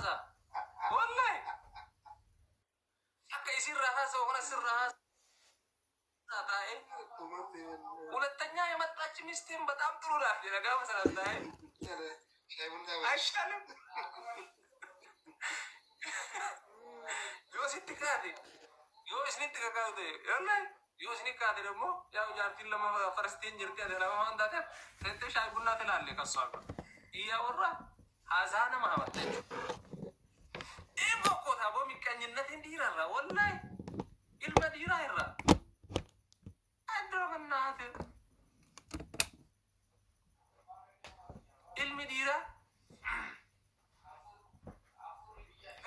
haasa'a. Wallahi akka isirraa haasa'u kana sirraa haasa'a taa'ee. ሁለተኛ የመጣች ሚስቴን በጣም ጥሩ ናት jedha gaafa sana taa'ee. አይሻልም? Yoo sitti kaate, yoo isinitti kakaate, wallahi yoo isinit kaate ደግሞ ያው jaartiin lama farstiin jirti, ati lama waan taateef teettee shaay bunnaa ትላለህ ከሷ ጋር እያወራ haasaa nama hamatta jechuudha. Inni boqqotaa boo miqqanyinnatiin dhiirarraa, wallahi ilma dhiiraa irraa. Addoo bannaate. Ilmi dhiiraa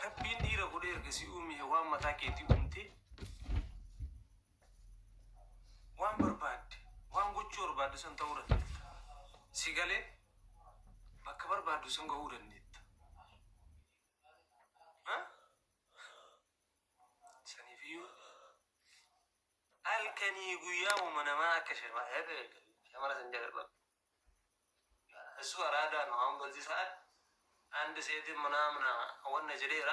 Rabbiin dhiira godhee erga si uume waan mataa keetii uumtee waan barbaadde, waan gochuu barbaadde san ta'uu dandeetta. Si galee bakka barbaaddu san gahuu dandeetta. Saniifiyyuu halkanii guyyaa uuma namaa akka shamara san jedha. እሱ አራዳ ነው። አሁን በዚህ ሰዓት አንድ ሴት ምናምን ወነ ጀዴራ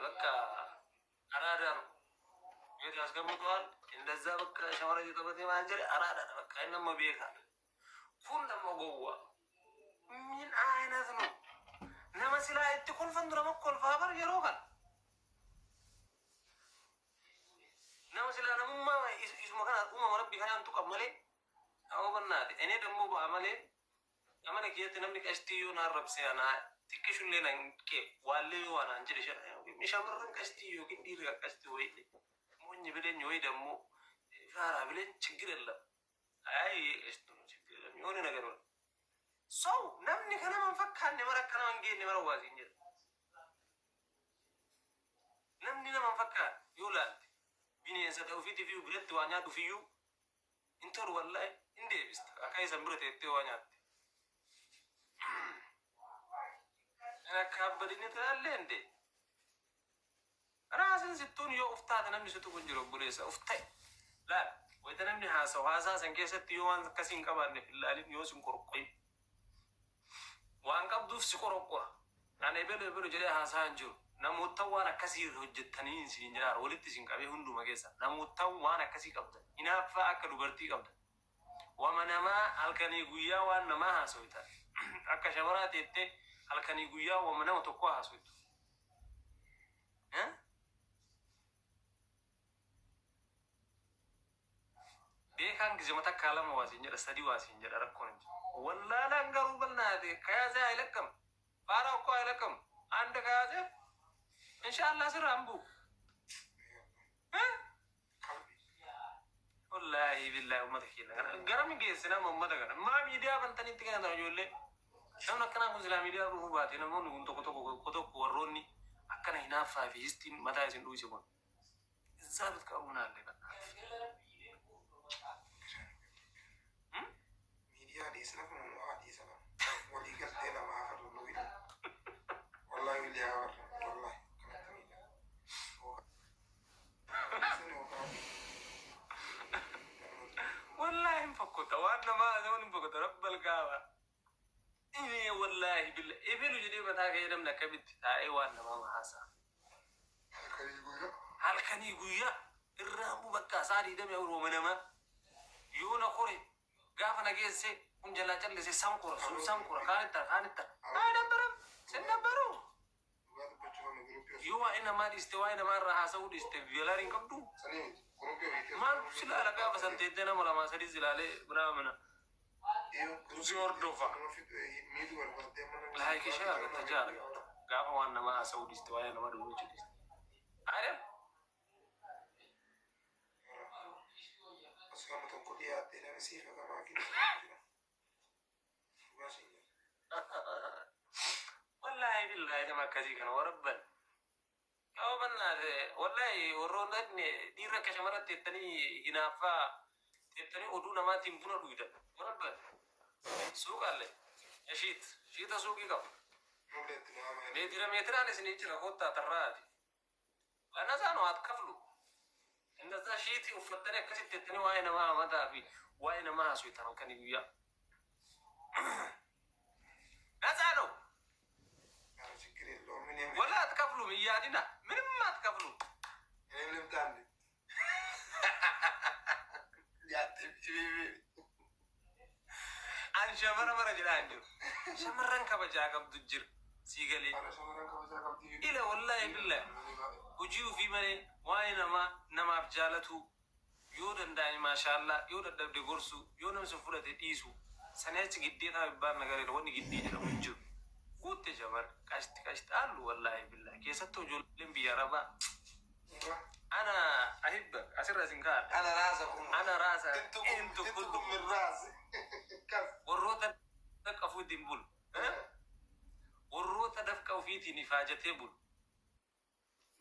በቃ አራዳ ነው። ቤት ያስቀምጠዋል። እንደዛ በቃ ሸመረ ጀጠበት ማንጀ አራዳ ነው። በቃ እነሞ ቤካ ኩን ደሞ ጎዋ ምን አይነት ነው? Nama silaa itti kolfan dura kolfaa bar yeroo kana nama silaa namummaa isuma kana uumama Rabbii kanaan tuqan malee nama bannaate እኔ ደግሞ በአመሌ amala kiyyatti namni qashtii yoo naan rabse anaa xiqqishullee nan kee waallee yoo anaan jedhe shamarran qashtii yookiin dhiirri qashtii wayii ሞኝ ብለኝ ወይ ደግሞ ፋራ ብለኝ ችግር የለም። አይ ቀሽቱ ነው ችግር የለም። የሆነ ነገር ነው ሰው namni kana man fakkaanne mara akkana man geenne mara waasiin jedha. Namni nama hin fakkaanne yoo laalte bineensa ta'e ofiitiif iyyuu biratti waa nyaatuuf iyyuu hin tolu, wallahi hin deebista akka isan bira teettee waa nyaatte. Akka ትላለህ እንዴ? ራስን ስትሆን yoo uf taate namni si tuqu hin jiru, obboleessa uf ta'e laal. Wayita namni haasa'u haasaa san keessatti yoo waan akkasii hin qabaanne fillaalin yoo sin qorqoyin waan qabduuf si qoroqqora. Ani ebelu ebelu jedhee haasaa hin jiru. Namoota waan akkasii hojjettanii isin jedhaan walitti isin qabee hunduma keessa namoota waan akkasii qabdan, hinaaffaa akka dubartii qabdan, wama namaa halkanii guyyaa waan namaa haasoytan, akka shamaraa teettee halkanii guyyaa wama nama tokko haasoytu. Beekaan gizema takkaa lama waasiin jedha, sadi waasiin jedha, rakkoon hin jiru. Wallaalaan garuu balnaate ከያዘ አይለቅም። ፋራ እኮ አይለቅም። አንድ ከያዘ ኢንሻአላህ ስራ አንቡ Wallaahi billahi ummata keenya kana garami geessina? Ummata kana maa miidiyaa bantanitti kana ijoollee namni akkanaa kun silaa miidiyaa dhufuu baate, namoonni kun tokko tokko tokko tokko warroonni akkana hinaaffaa fi histiin mataa isin dhuuse kun እዛ ብትቀሩ ምን አለ በእናትህ? Miidiyaa dhiisna kun waa dhiisa lama. Walii galtee lama haa farru wili. Wallahi wili haa farru. Wallahi kanatti miidhaa. Dhiisni yookaan Wallahi hin fokkota, waan namaa haasa'uun hin fokkota. Rabbal kaaba inni wallahi billa ebelu jedhee mataa kee namni akkamitti taa'ee waan namaa haasa'a? Halkanii guyyaa. Halkanii guyyaa irraa bu bakka isaa 24 wama namaa yoo na kore gaafa na geesse kun jalaa callise san kora sun san kora kaanitta kaanitta አይነበረም ስነበሩ Dhugaa dubbachuuf amma guruppii osoo yoo waa'ee namaa dhiiste, waa'ee namaa irraa haasa'uu dhiiste violaarii hin qabdu. Sanii miti. Guruppii ofiitii. Maal silaala gaafa san teettee nama lamaa sadii silaalee biraa mana si hordofa. Nama miidhuu barbaaddee amma namni Like ishee argatta jaa argatta gaafa waan namaa haasa'uu dhiiste, waa'ee namaa dubbachuu dhiiste አይደል? Osoo amma tokko dhiyaattee namni siif haqamaa kennu jira. Dhugaa siin jedha. Wallahi billahi nama akkasii kana warabban yoo bannaate wallahi warroonni dhiirra akka shamaratti teettanii hinaaffaa teettanii oduu namaatiin buna dhuydan warabban suuqaalle shiit shiita suuqii qabu. Nulleetti nama meetira meetiraan isin jira, kottaa tarraati እነዛ ነው አትከፍሉ። እንደዛ shiitii uffattanii akkasitti teettanii waa'ee namaa hamataa fi waa'ee namaa haasoftan halkanii guyyaa ነፃ ነው። ችግር yaadina ምንም አትከፍሉ። እኔም ልምጣ እንዴ? Jaatti. An shamara mara jedhaa hin jiru. Shamarran kabajaa qabdu jira. Sii galee. Ara shamarran kabajaa qabdi. Ila wallaahi billahi. Hojii ofii malee waa'ee namaa namaaf jaalatu yoo danda'ani maashaallaa yoo dadhabde gorsu yoo namni fudhate dhiisu sanii achi giddeetaa bibbaan nagareedha wanni giddee jedhamu hin jiru. Guutte shamar qashti qashti haallu wallaahi billahi keessattuu ijoolleen biyya arabaa ana ahibba asirra isin kaa'adha. Ana raasa kun. Ana raasa Intu intu kun kullu min raasi. Kas. Warroota dafqa ofiitiin bulu. Warroota dafqa ofiitiin ifaajatee bulu.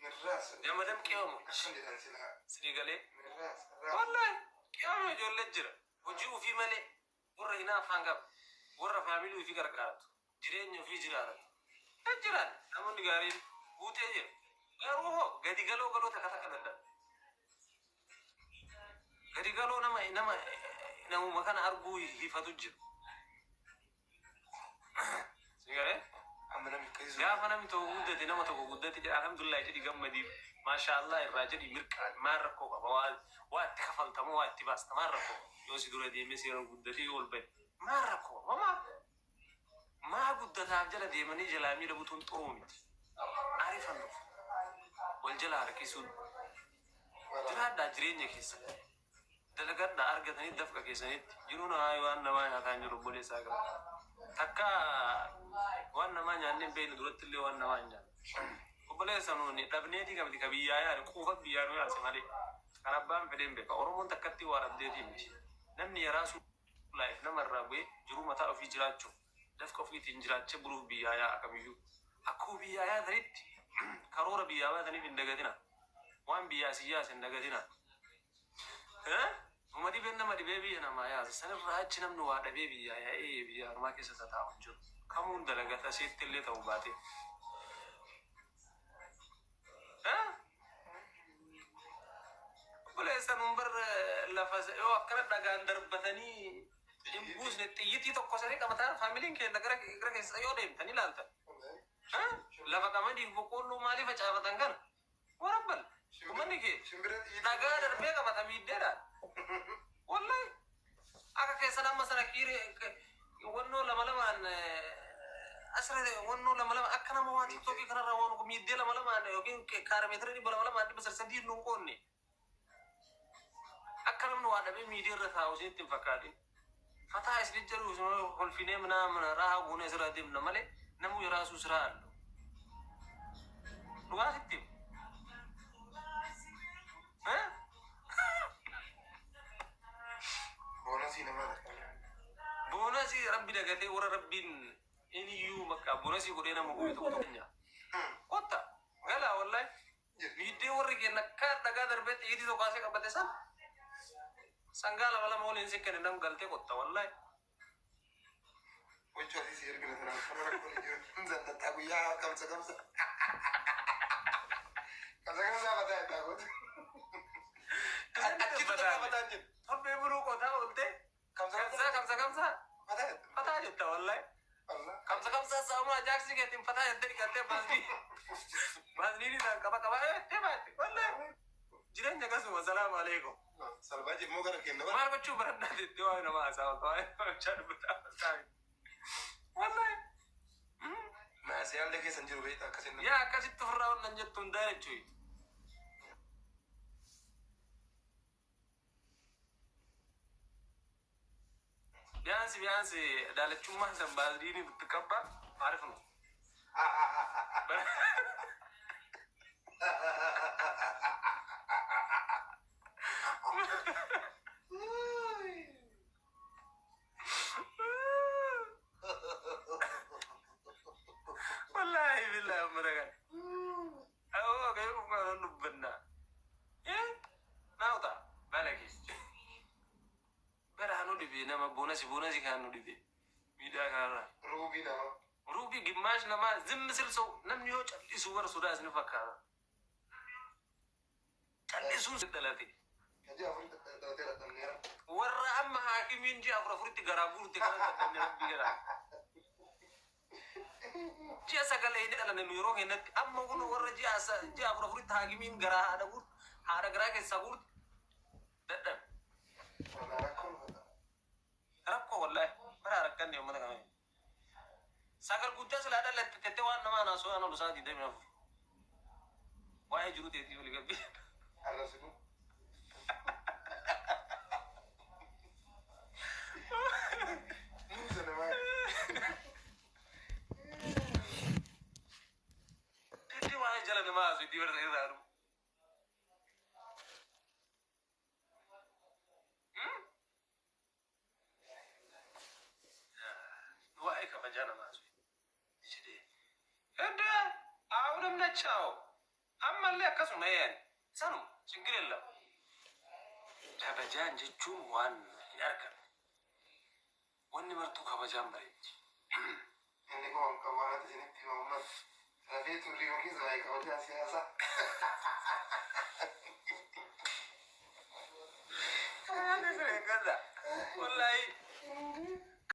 Min raasa. Gamadam qeewamu. Akkam jedhan silaa. Sini galee. Min raasa. Raasa. Wallahi qeewame ijoollee jira. Hojii ofii malee warra hinaaffaan qabu. Warra faamilii ofii gargaaratu. Jireenya ofii jiraatu. Kan jiran namoonni gaariin guutee jira. Garuu hoo gadi galoo galoo takka takka dadhabu. Gadi galoo nama nama namuma kana arguu hifatu jira. Sini galee. Amma namni akkasii Gaafa namni tokko guddate nama tokko guddate jedha alhamdulillah jedhi gammadiif maashaallah irraa jedhi mirqaan maal rakkoo qaba waa waa itti kafaltamu waa itti baasta maal rakkoo qaba yoo si dura deemee seera guddate yoo ol bahe maal rakkoo qaba maa maa guddataaf jala deemanii jalaa miila butuun xuruu miti ariifan dhufu wal jala harkisuun jiraadhaa jireenya keessa dalagadhaa argatanii dafqa keessanitti jiruun haa waan namaa nyaataa hin jiru obboleessaa gara takka waan namaa nyaannee hin beekne duratti illee waan namaa hin nyaanne. Obboleessa nuuni dhabneetii qabdi ka biyyaa yaane quufa biyyaa nu yaase malee kan abbaan fedheen beeka Oromoon takkatti waa dhabdeetii miti. Namni yaraa sun laayif namarraa bu'ee jiruu mataa ofii jiraachuuf dafqa ofiitiin jiraachee buluuf biyyaa yaa'a kamiyyuu. Akkuma biyyaa yaatanitti karoora biyyaa baataniif hin dagatina. Waan biyyaa si yaase hin dagatina. Uma dhibeen nama dhibee biyya namaa yaasa. Sanirraa achi namni waa dhabee biyyaa yaa'ee biyya ormaa keessa tataa'u hin jiru. Kamuun dalagata seetti illee ta'uu baate. Obboleessa nuun bar lafa yoo akkana dhagaan darbatanii hin buusne xiyyitii tokko sanii qabataan faamiliin keenya gara gara keessa yoo deemtan ilaaltan. Lafa qamadiif boqqoolloo maaliif facaafatan kana? Warabbal. Uummanni kee Shimbira xiyyitii. Dhagaa darbee qabata miiddeedhaan. Wallahi akka keessan amma sana kiiree wannoo lama lamaan asirra wannoo lama lama akka nama waan tiktookii kanarraa waan miiddee lama lamaan yookiin kaarameetira 200 200 300 nuun qoonne. Akka namni waa dhabee miidhee irra taa'u isinitti hin fakkaatin. Fataa isin jedhu kolfinee minaa mana raahaa goonee asirraa deemna malee namuu yeraasuu siraa allu. Dhugaa sitti himu. Boonasii namaa dha. Boonasii rabbi dagatee warra rabbiin iniyyuu makka boonasii godhee nama uume tokko tokko kotta galaa wallahi miiddee warri kenna akka dhagaa darbee xiyyitii tokko asii qabate san sangaa lama lama waliin si kenne nam galtee kotta wallahi. Huccuu asii si ergina sanaan kana rakkoon hin jiru. Zandattaa guyyaa kamsa kamsa. Kamsa kamsa mataa itti haguutu. Achitti takka mataan jiru. Torbee buluu qotaa oolte Kamsa kamsa kamsa kamsa kamsa mataa itti. fataa jetta wallahi. Allah. Kamsa kamsa saama jaaksi keetiin fataa jettee dhiqattee baasnii baasnii isaan qaba qaba jettee baatte wallahi. Jireenya akkasuma salaamu alaikum. Salbaa jimmoo gara kenna bara. Maal gochuu barannaa jettee waa'ee namaa haasa'aa waa'ee namichaa dubbataa haasa'aa. Wallahi. Maasiyaallee keessa hin jiru beektaa akkasiin. Yaa akkasitti ofirraa wallan jettu hundaa jechuudha. ቢያንስ ቢያንስ ዳለቹማ san baasdiini ብትቀባ አሪፍ ነው። ወላሂ ቢላሂ መረጋል አዎ ከይቁ ሉብና ናውጣ ባለጌ በረሃኑ ዲቤ ነመ ቦነሲ ቦነሲ ካኑ ዲቤ ሚዲያ ካራ Ruubii nama. Ruubii ግማሽ ነማ ዝም ስል ሰው namni yoo callisu warra sodaa isin fakkaata. Callisuun si dhalate. Hojii afurii dhalatee dhadhamneera. Warra amma haakimiin ji'a afur afuritti garaa guurte kana dadhabne rabbii garaa. Ji'a 9 inni dhalanne nu yeroo keenyatti, amma kun warra ji'a afur afuritti haakimiin garaa haadha guurtu, haadha garaa keessaa guurtu dadhabe. Walaa rakkoon godha. Rakkoo wallaahi bara rakkanne uummata kana. 9 guddaa silaa dhalatte tettee waan namaa naasoo aan olu isaa 24. Waa'ee jiru teetii olii gabbii. Arrabsitu. Muuza namaa. Tettee waa'ee jala namaa haasoo itti barsa irraa dhufu. Waa'ee kabajaa namaa haasoo jedhee. እንደ አሁንም ነቻው ammallee akkasuma een sanuma ችግር የለም። Kabajaan jechuun waan hin argamne. Wanni martuu kabajaan bareechi. Inni kun waan qabu waan isinitti himamu mas. Rafee turrii yookiin waa'ee kabajaa siyaasaa. Wallahi.